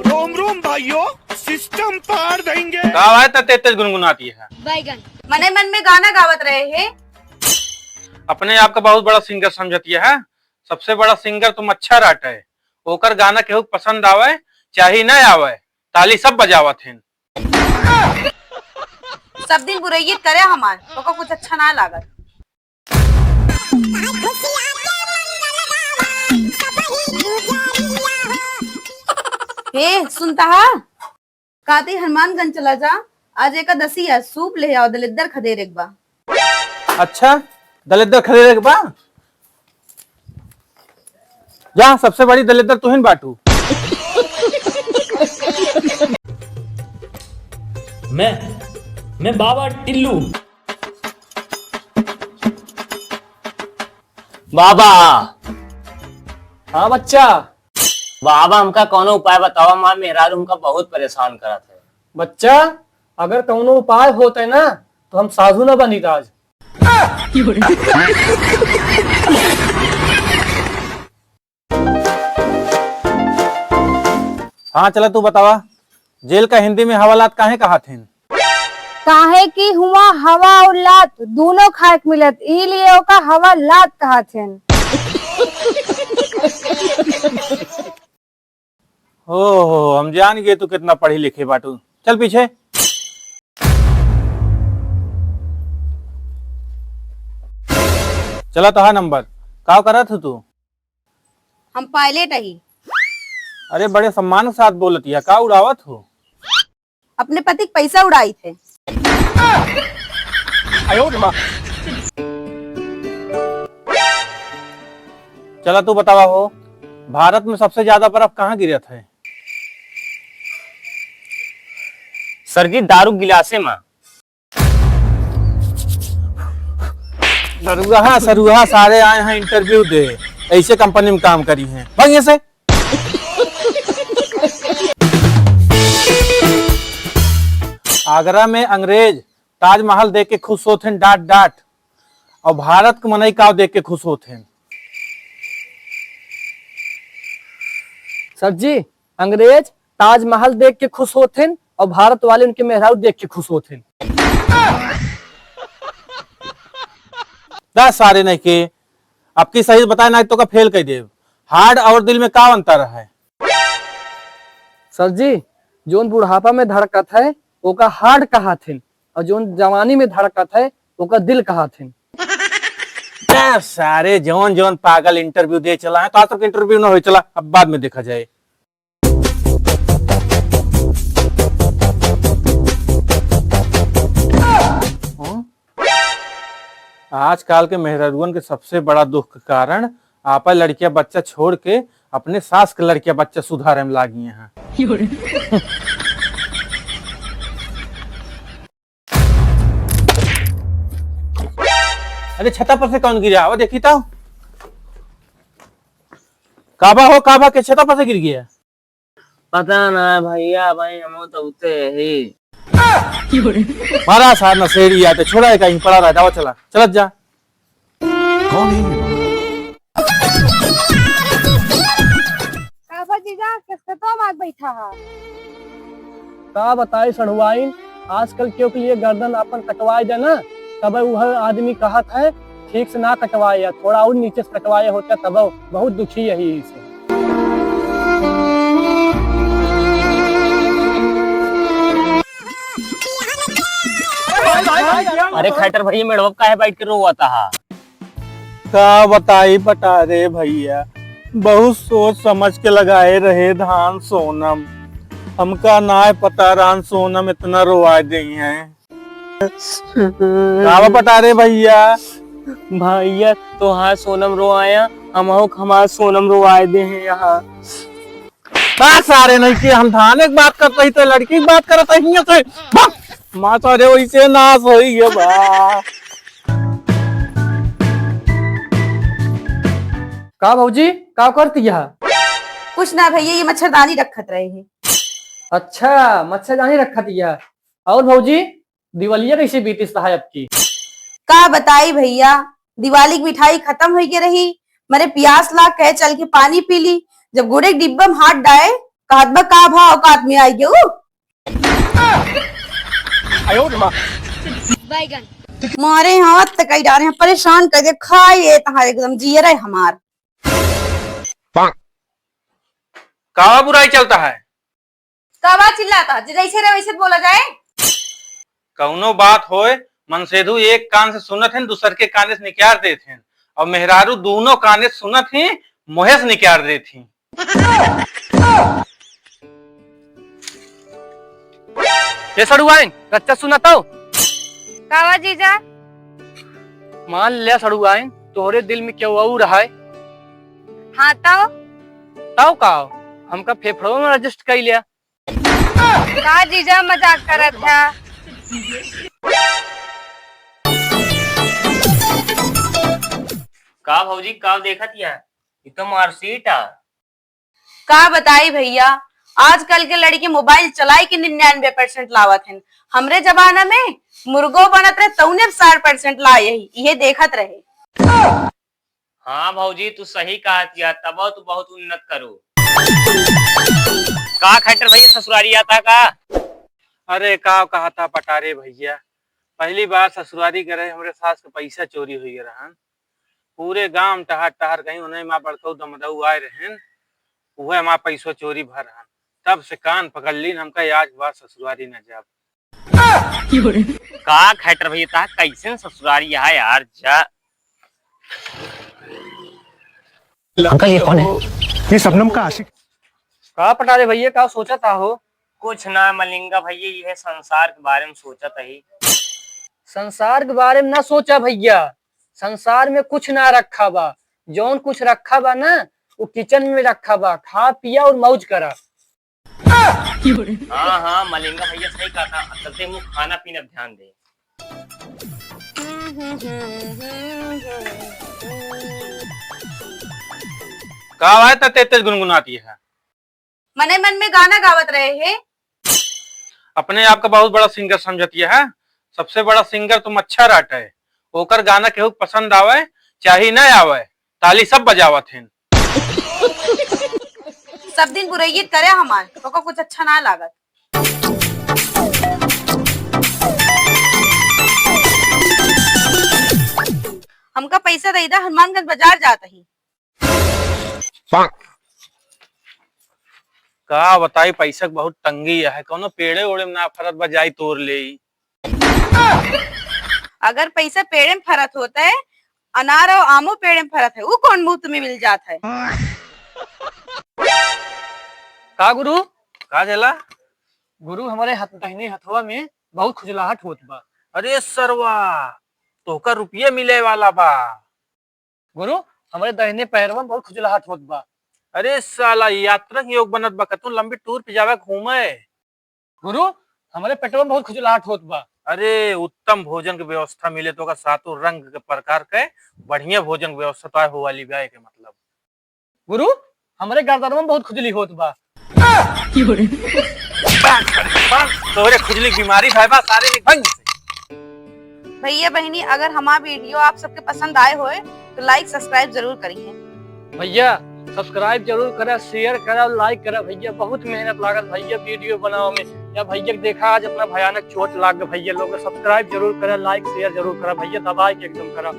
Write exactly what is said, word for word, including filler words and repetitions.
रोम रोम भाइयों, सिस्टम पार देंगे। का बात है, तेज तेज गुनगुनाती है? बैगन। मने मन में गाना गावत रहे हैं। अपने आप का बहुत बड़ा सिंगर समझती है। सबसे बड़ा सिंगर तो मच्छर आटे। ओकर गाना केहू के पसंद आवे चाहे ना आवे, ताली सब बजावत हैं। सब दिन बुरैयत करे हमार, ओका कुछ अच्छा ना लागत। हे, सुनता हा? काती हनुमानगंज चला जा, आज एकादशी है, सूप ले आओ, दलिद्दर खदेरे के बा। अच्छा, दलिद्दर खदेरे के बा? जा, सबसे बड़ी दलिद्दर तुहिन बाटू। मैं, मैं बाबा टिल्लू। बाबा। हाँ बच्चा। बाबा, हमका कौनो उपाय बतावा, हमार मेहरारू हमका बहुत परेशान करत है। बच्चा, अगर कौनो उपाय होत है ना, तो हम साधु ना बनित आज। हाँ, चला तू बतावा, जेल का हिंदी में हवालात काहे कहात हैं? काहे कि हुआ हवा और लात दोनों खाए के मिलत, ई लिए ओका हवा लात कहात हैं। हो, हो, हम जान गए तू कितना पढ़ी लिखी बाटू। चल पीछे। चला तोहार नंबर। का करत हो तू? हम पायलट ही। अरे बड़े सम्मान के साथ बोलत हिया, का उड़ावत हो? अपने पति के पैसा उड़ाई थे। चला तू बतावा हो, भारत में सबसे ज्यादा बर्फ कहाँ गिरत है? सर जी, दारू गिलासे में। सरुआ, सरुआ सारे आए हैं इंटरव्यू दे, ऐसे कंपनी में काम करी हैं, भाग यहाँ से। आगरा में अंग्रेज ताजमहल देख के खुश होत हैं डांट डांट, और भारत के मनई का देख के खुश होत हैं? सर जी, अंग्रेज ताजमहल देख के खुश होत हैं और भारत वाले उनके मेहरारू देख के खुश होत हैं। दस सारे नहीं के, अब की सही बताए ना तो का फेल कर देब। हार्ट और दिल में का अंतर है? सर जी, जोन बुढ़ापा में धड़कत है, ओका हार्ट कहाथिन, और जोन जवानी में धड़कत है, ओका दिल कहाथिन। क्या सारे जौन जौन पागल इंटरव्यू दे चला है, तो आज तक इंटरव्यू ना होई, चला अब बाद में देखा जाए। हाँ? आजकल के मेहरारुअन के सबसे बड़ा दुख के कारण आपा लड़किया बच्चा छोड़ के अपने सास के लड़किया बच्चा सुधारे में लागी हैं। अरे छता पर से कौन गिरा? वो देखी तो। काबा हो, काबा के छता पर से गिर गया? पता ना भैया, भाई हम तो उते ही। मारा सार नशेड़ी आते, छोड़ा है कहीं पड़ा रहा, जाओ चला, चलत जा। कौन है ये? काबा जीजा, किसके तो मार बैठा है? का बताई सढ़ुआइन, आजकल केहू के लिए गर्दन अपन कटवाए दे ना, तब वह आदमी कहत है, ठीक से ना कटवाए, या थोड़ा और नीचे से कटवाए होता तब बहुत दुखी यही से। अरे खैटर भैया, मेड़वा पे काहे बैठ के रोवत हा? का बताई पटारे भैया, बहुत सोच समझ के लगाए रहे धान सोनम, हमका नाय पता रहन सोनम इतना रोवा देई हैं। का बा पटारे भैया? भैया तोहार सोनम रोआया, हमहू के हमार सोनम रोवाए दे हैं यहाँ। बा सारे नहीं के हम धाने के बात करत रही तो लड़की के बात करत रही हियां से। बा! माता रे वैसे नाश होई गया बा। का भौजी, का करती है? कुछ ना भैया, ये मच्छरदानी रखत रहे हैं। अच्छा, मच्छरदानी रखत है। और भौजी, दिवालिया कैसे बीती साहब की? का बताई भैया, दिवाली की मिठाई खतम होई के रही, मरे प्यास लाग कहे चल के पानी पी ली, जब गुड़े के डिब्बा में हाथ डाए, कहत बा का भा औकात में आई गयो। मारे हाथ तक आई डारे हैं, परेशान कर दे, खाए तहार एकदम जियरा हमार। का बुराई चलता है? का बात चिल्लाता? जे जैसे रहे वैसे बोला जाए। कौनो बात होए, मनसेधु एक कान से सुनत हैं, दूसर के काने से निकाल देत हैं, और मेहरारू दोनों काने से सुनत हैं, मुँहे से निकाल देत हैं। ए सड़ुआइन, रच्चा सुना तो। कावा जीजा? मान लिया सड़ुआइन, तोहरे दिल में केहू और है। हाँ तो? तब का? हमका फेफड़ों में adjust कर लिया। का जीजा मजाक करत है? का भौजी, का देखत है? ई तो marksheet आ। का बताई भैया, आजकल के लड़के mobile चलाई के निन्यानवे percent लावत हैं। हमरे जमाना में मुर्गो बनत रहे, तौने साठ percent लाए ही, इहे देखत रहे। हाँ भौजी, तू सही कहत हिया, तब तू बहुत उन्नत करू। का खट्टर भैया ससुरारी आता का? अरे का कहता पटारे भैया, पहली बार ससुरारी गए रहे, हमरे सास के पैसा चोरी हुई रहन। पूरे गांव टहर टहर कहीं उन्हें माँ बड़कऊ दमदऊ आए रहन, उहे माँ पैसो चोरी भर रहन। तब से कान पकड़ लीन हमका, आज के बाद ससुरारी न जाब। का खैटर भैया, ता कैसन ससुरारी है यार, जा। अंकल, ये कौन है? ये शबनम का आशिक। का पटारे भैया, का सोचा था हो? कुछ ना मलिंगा भैया, यह संसार के बारे में सोचा था ही। संसार के बारे में ना सोचा भैया, संसार में कुछ ना रखा बा, जौन कुछ रखा बा ना, वो kitchen में रखा बा। खा पिया और मौज करा। हाँ, हाँ, मलिंगा भैया सही कहा था, असल से वो खाना पीना पे ध्यान दे। का बात है, तेज तेज गुनगुनाती है? मने मन में गाना गावत रहे है। अपने आप का बहुत बड़ा singer समझती है। सबसे बड़ा singer तो मच्छर आटे। ओकर गाना केहू के पसंद आवे, चाहे ना आवे, ताली सब बजावत हैं। सब दिन बुरैयत करे हमार, ओकर कुछ अच्छा ना लागत। हमका पैसा दे दा, हनुमानगंज बाजार जात ही। का बताई, पैसा के बहुत तंगी है, कौनो पेड़े ओड़े में ना फरत बा, जाई तोड़ लेई। अगर पैसा पेड़े में फरत होत है, अनार और आमो पेड़े में फरत है, ऊ कौन मुफ्त में मिल जात है? का गुरु? का झेला? गुरु, हमरे हथ-, दहिने हथवा में बहुत खुजलाहट होत बा। अरे सरवा, तोहका रुपये मिले वाला बा। गुरु, हमरे दहिने पैरवा में बहुत खुजलाहट होत बा। अरे साला, यात्रा के योग बनत बा, कतहूँ लंबी tour पे जावे घूमे। गुरु, हमरे पेटवा में बहुत खुजलाहट होत बा। अरे, उत्तम भोजन के व्यवस्था मिले तो का सातों रंग के प्रकार के बढ़िया भोजन के व्यवस्था तो हो वाली बा के मतलब। गुरु, हमरे गर्दनवा में बहुत खुजली होत बा। तोहरे खुजली के बीमारी भय बा, सारे निकल से। भैया बहिनी, अगर हमार video आप सबके पसंद आए होए तो like subscribe जरूर करिए। भैया subscribe जरूर करा, share करा, like करा। भैया बहुत मेहनत लागल भैया video बनावे में। या भैया के देखा आज इतना भयानक चोट लाग गए भैया लोग, subscribe जरूर करा, like share जरूर करा भैया, दबाए के एकदम करा।